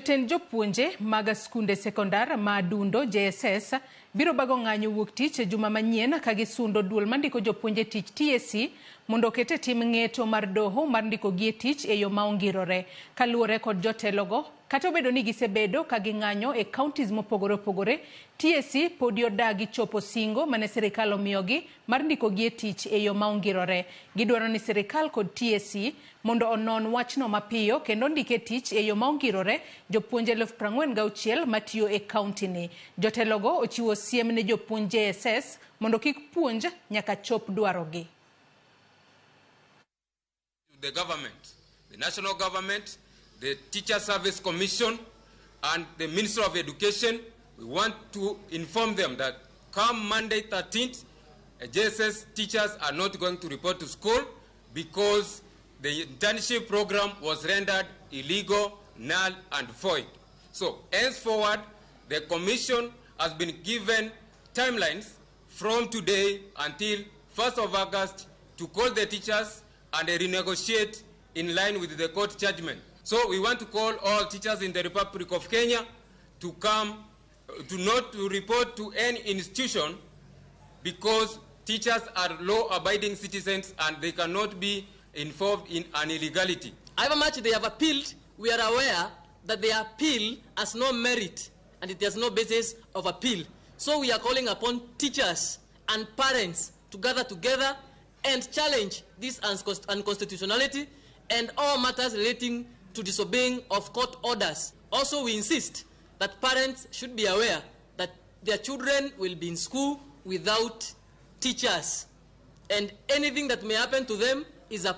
Jotend jopuonje mag skunde sekondar ma Adundo JSS biro bago ng'anyo wuok tich e juma manyien ka gisundo duol mandiko jopuonje tich TSC mondo oket e tim ng'eto mar doho mar ndikogi e tich e yo ma ongirore. Kaluwore kod jotelogo, kata obedo ni gisebedo ka ging'anyo e counties mopogore opogore, TSC podi odagi chopo singo mane sirikal omiyogi mar ndikogi e tich e yo ma ongirore. Gidwaro ni sirikal kod TSC mondo onon wachno mapiyo kendo ondik e tich e yo ma ongirore jopuonj 46,000 matiyo e kaunti ni. Jotelogo ochiwo siem ne jopuonj JSS mondo kik puonj nyaka chop dwarogi. The government, the national government, the Teacher Service Commission, and the Ministry of Education, we want to inform them that come Monday 13th, JSS teachers are not going to report to school because the internship program was rendered illegal, null, and void. So, henceforward, the commission has been given timelines from today until 1st of August to call the teachers and renegotiate in line with the court judgment. So we want to call all teachers in the Republic of Kenya to come, to not to report to any institution because teachers are law-abiding citizens and they cannot be involved in an illegality. However much they have appealed, we are aware that their appeal has no merit and it has no basis of appeal. So we are calling upon teachers and parents to gather together and challenge this unconstitutionality and all matters relating to disobeying of court orders. Also, we insist that parents should be aware that their children will be in school without teachers, and anything that may happen to them is a